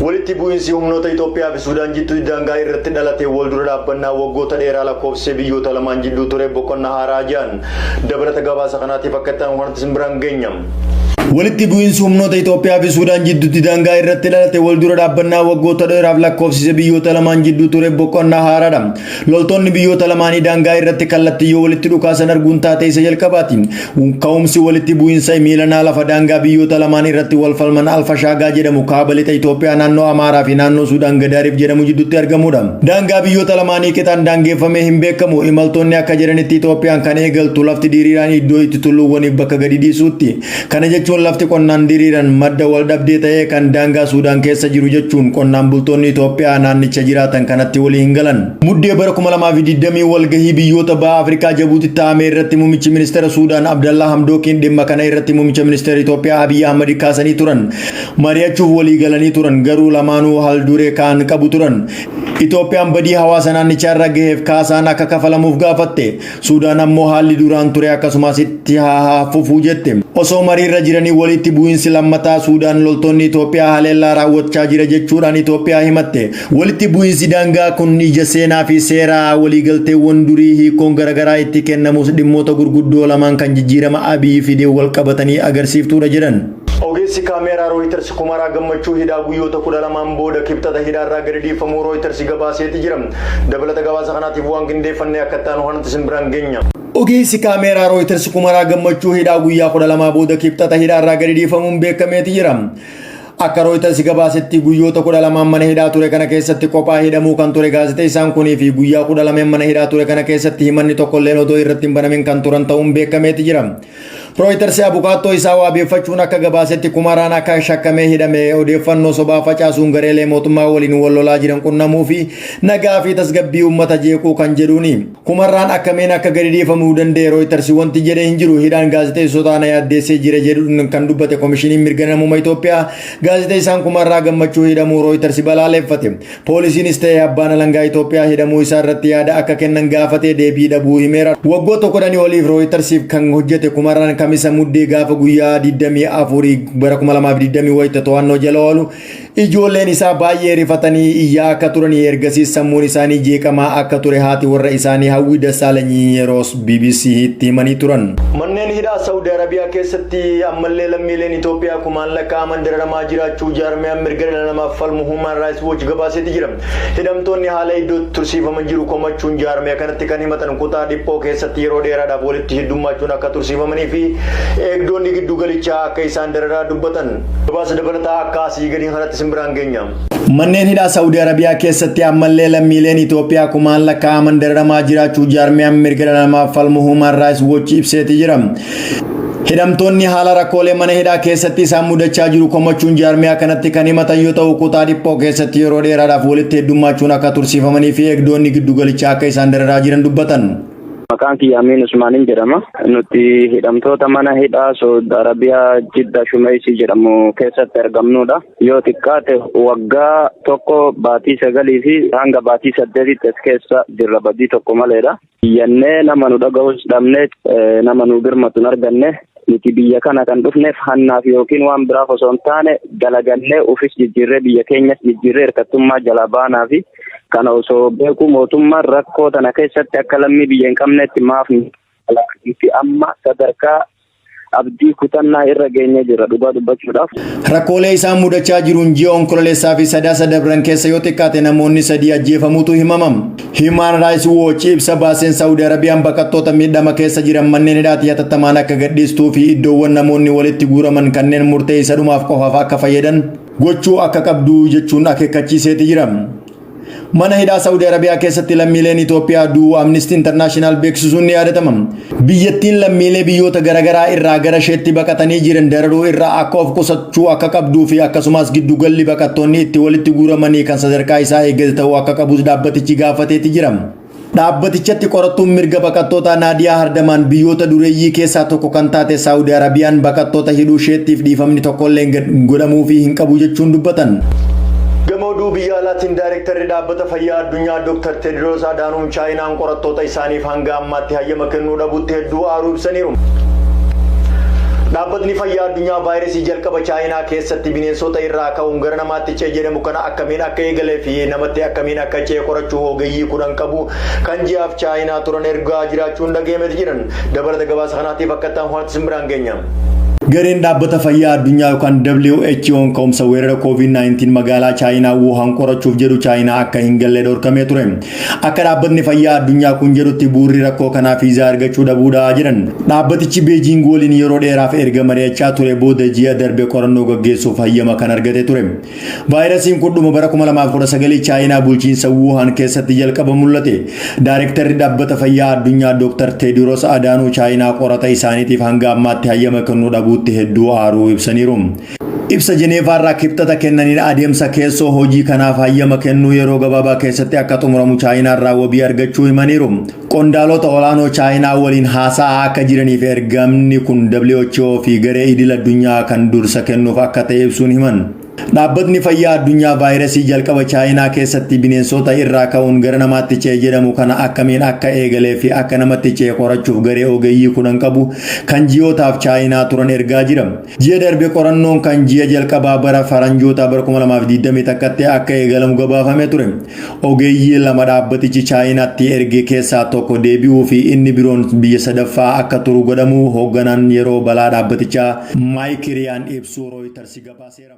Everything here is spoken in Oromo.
Walitti bu'iinsi humnoota Itoophiyaa fi Suudaan jidduutti daangaa irratti dhalate wal dura dhaabbannaa waggoota dheeraa lakkoofsee biyyoota lamaan jidduu ture boqonnaa haaraa jiran. Dabalata gabaasa kanaatiif akka itti aanu kanatti isin biraan geenya. Walitti bu'iinsi humnoota Itoophiyaa fi Suudaan jidduutti daangaa irratti dhalate wal dura dhaabbannaa waggoota dheeraaf lakkoofsise biyyoota lamaan jidduu ture boqonnaa haaraadha. Loltoonni biyyoota lamaanii daangaa irratti kallattii yoo walitti dhukaasan arguun taatee isa jalqabaati. Ka'umsi walitti bu'iinsa miilanaa lafa daangaa biyyoota lamaan irratti wal falman Alfashaagaa jedhamu kaaba lixa Itoophiyaa naannoo Amaaraa fi naannoo Suudaan Gadaariif jedhamu jidduutti argamudha. Daangaa biyyoota lamaanii qixaan daangeffamee hin beekamu. Imaltoonni akka jedhanitti Itoophiyaan kan eegaltu lafti diriiraan iddoo itti tulluuwwaniif bakka gadi dhiisuutti. Kana jechuun lafti qonnaan diriiran madda wal dhabdee ta'ee kan daangaa Suudaan keessa jiru jechuun qonnaan bultoonni Itoophiyaa naannicha jiraatan kanatti walii hin galan. Muddee bara 2020 walgahii biyyoota baha Afrikaa Jabuutitti taa'ame irratti muummichi ministeera Suudaan Abdallaa Hamdookiin dhimma kana irratti muummicha ministeera Itoophiyaa Abiy Ahmad kaasanii turan. Mari'achuuf walii galanii turan, garuu lamaanuu haal duree kaan qabu turan. Itoophiyaan badii hawaasa naannichaa irra gaheef kaasaan akka kafalamuuf gaafatte. Suudaan ammoo haalli duraan ture akkasumas itti haa fufuu jette. Osoo mariirra jiranii walitti bu'iinsi lammataa Suudaan loltoonni Itoophiyaa haleellaa raawwachaa jira jechuudhaan Itoophiyaa himatte. Walitti bu'iinsi daangaa kun ija seenaa fi seeraa waliigalteewwan durii hiikoon garaagaraa itti kennamus dhimmoota gurguddoo lamaan kan jijjiirama Abiy fidee wal qabatanii agarsiiftuudha jedhan. Ogeessi kaameeraa Rooyiters Kumaraa Gammachuu hidhaa guyyoota 12n booda Kibxata hidhaarraa gadi dhiifamuu Rooyiters gabaaseeti jira. Dabalata gabaasa kanaatiif waan qindeeffannee akka itti aanu kanatti isin biraan geenya. Ogeessi kaameeraa Rooyiters Kumaraa Gammachuu hidhaa guyyaa 12 booda Kibxata hidhaarraa gadi dhiifamuun beekameeti jira. Akka Rooyiters gabaasetti guyyoota 12 mana hidhaa ture kana keessatti kophaa hidhamuu kan ture gaazexeessaan kunii fi guyyaa 12 mana hidhaa ture kana keessatti himanni tokkolleen odoo irratti hin banamin kan turan ta'uun beekameeti jira. Rooyiters abukaattoo isaa waabeeffachuun akka gabaasetti Kumaraan akka shakkamee hidhame odeeffannoo sobaa facaasuun gareelee mootummaa waliin wal lolaa jiran qunnamuu fi nagaa fi tasgabbii uummata jeequu kan jedhuuni. Kumarraan akkamiin akka gadi dhiifamuu danda'e Rooyiters wanti jedhe hin jiru. Hidhaan gaazexeessotaa na yaaddeessee jira jedhuun kan dubbate Komishiniin Mirga Namummaa Itoophiyaa gaazexeessaan Kumarraa Gammachuu hidhamuu Rooyiters balaaleffate. Poolisiinis ta'e abbaan alangaa Itoophiyaa hidhamuu isaa irratti yaada akka kennan gaafatee deebii dhabuu himeera. Waggoota 10 oliif Rooyitarsiif kan hojjete Kumarraan Kamisa Muddee gaafa guyyaa 24 bara 2020 wayita to'annoo jala oolu ijoolleen isaa baay'ee rifatanii iyyaa akka turanii ergasiis sammuun isaanii jeeqamaa akka ture haati warra isaanii Hawwii Dassaalany yeroos BBC'tti himanii turan. Manneen hidhaa Saawudi Arabiyaa keessatti ammallee lammiileen Itoophiyaa kumaan lakkaa'aman dararamaa jiraachuu jaarmiyaan mirga dhala namaaf falmu Human Rights Watch gabaaseeti jira. Hidhamtoonni haala iddoo tursiifaman jiru komachuun jaarmiyaa kanatti kan himatan kutaa dhiphoo keessatti yeroo dheeraadhaaf walitti heddummachuun akka tursiifamanii fi eegdonni giddu galichaa akka isaan dararaa dubbatan. Gabaasa dabalataa akka asii gadiin kanatti isin biraan geenya. Manneen hidhaa Saawudi Arabiyaa keessatti ammallee lammiileen Itoophiyaa kumaan lakkaa'aman dararamaa jiraachuu jaarmiyaan mirga dhala namaaf falmu Human Rights Watch ibseeti jira. Hidhamtoonni haala rakkoolee mana hidhaa keessatti isaan mudachaa jiru komachuun jaarmiyaa kanatti kan himatan yoo ta'u, kutaa dhiphoo keessatti yeroo dheeraadhaaf walitti heddummachuun akka tursiifamanii fi eegdonni giddugalichaa akka isaan dararaa jiran dubbatan. Maqaan kiyya Amiin Usmaaniin jedhama. Nuti hidhamtoota mana hidhaa Saudi Arabiyaa Jidda Shumeesii jedhamu keessatti argamnudha. Yoo xiqqaate waggaa 1 baatii 9 fi hanga baatii 8tti as keessa jirra, badii tokko maleedha. Iyyannee nama nu dhaga'us dhabne, nama nu birmatu hin arganne. Nuti biyya kana kan dhufneef hannaaf yookiin waan biraaf osoo hin taane, dalagannee ofis jijjiirree biyya keenyas jijjiirree hirkattummaa jalaa baanaa fi kana osoo beekuu mootummaan rakkoo tana keessatti akka lammii biyya hin qabnetti maaf nuti amma sadarkaa abdii kutannaa irra geenyee jira dhugaa dubbachuudhaaf. Rakkoolee isaan mudachaa jiruun ji'a Onkololeessaa fi Sadaasa dabran keessa yoo xiqqaate namoonni sadii ajjeefamuutu himama. Human Rights Watch ibsa baaseen Saawudi Arabiyaan baqattoota miidhama keessa jiran manneen hidhaatii hatattamaan akka gadhiistuu fi iddoowwan namoonni walitti guuraman kanneen murtee isa dhumaaf qofaaf akka fayyadan gochuu akka qabdu jechuun akeekkachiiseeti jira. Mana hidhaa Saawudi Arabiyaa keessatti lammiileen Itoophiyaa du'uu Amnesty International beeksisuun ni yaadatama. Biyyattiin lammiilee biyyoota garaagaraa irraa gara isheetti baqatanii jiran dararuu irraa akka of qusachuu akka qabduu fi akkasumas giddugalli baqattoonni itti walitti guuramanii kan sadarkaa isaa eeggate ta'uu akka qabus dhaabbatichi gaafateeti jira. Dhaabbatichatti qorattuun mirga baqattootaa Naadiyaa Hardamaan biyyoota dureeyyii keessaa tokko kan taate Saawudi Arabiyaan baqattoota hidhuu isheettiif dhiifamni tokkollee godhamuufii hin qabu jechuun dubbatan. Gama oduu biyya alaatiin, Daayirektarri Dhaabbata Fayyaa Addunyaa Dr. Tedros Adhanom Chaayinaan qorattoota isaaniif hanga ammaatti hayyama kennuu dhabutti hedduu aaruu ibsaniiru. Dhaabbatni fayyaa addunyaa vaayirasii jalqaba Chaayinaa keessatti bineensota irraa ka'uun gara namaatti ce'e jedhamu kana akkamiin akka eegalee fi namatti akkamiin akka ce'e qorachuu ogeeyyii 10 qabu kan ji'aaf Chaayinaa turan ergaa jiraachuun dhagahameeti jiran. Dabalata gabaasa kanaatiif akka ta'an wanti simbiraan geenya. Gareen dhaabbata fayyaa addunyaa yookaan WHO'n ka'umsa weerara COVID-19 magaalaa Chaayinaa Wuhan qorachuuf jedhu Chaayinaa akka hin galle dhorkamee ture. Akka dhaabbatni fayyaa addunyaa kun jedhutti bu'uurri rakkoo kanaa viizaa argachuu dhabuudha jedhan. Dhaabbatichi Beejiing waliin yeroo dheeraaf erga mari'achaa ture booda ji'a darbe qorannoo gaggeessuuf hayyama kan argate ture. Vaayirasiin kun dhuma bara 2019 Chaayinaa bulchiinsa Wuhan keessatti jalqaba mul'ate. Daayirektarri dhaabbata fayyaa addunyaa Dr. Tediros Adaanuu Chaayinaa qorata isaaniitiif hanga ammaatti hayyama kennuu dhabuutti hedduu aaruu ibsaniiru. Ibsa Jeneevaarraa kibxata kennaniin adeemsa keessoo hojii kanaaf hayyama kennuu yeroo gabaabaa keessatti akka xumuramu Chaayinaarraa wabii argachuu himaniiru. Qondaalota olaanoo Chaayinaa waliin haasa'aa akka jiraniif ergamni kun WHO fi garee idil addunyaa kan dursa kennuuf akka ta'e ibsuun himan. Dhaabbatni fayyaa addunyaa vaayirasii jalqaba Chaayinaa keessatti bineensota irraa ka'uun gara namaatti ce'e jedhamu kana akkamiin akka eegalee fi akka namatti ce'e qorachuuf garee ogeeyyii 10 qabu kan ji'ootaaf Chaayinaa turan ergaa jira. Ji'a darbe qorannoon kan ji'a jalqabaa bara faranjoota bara 2021tti akka eegalamu gabaafamee ture. Ogeeyyii lama dhaabbatichi Chaayinaatti erge keessaa tokko deebi'uu fi inni biroon biyya sadaffaa akka turu godhamu hoogganaan yeroo balaa dhaabbatichaa Maayik Riyaan ibsuu Rooyiters gabaaseera.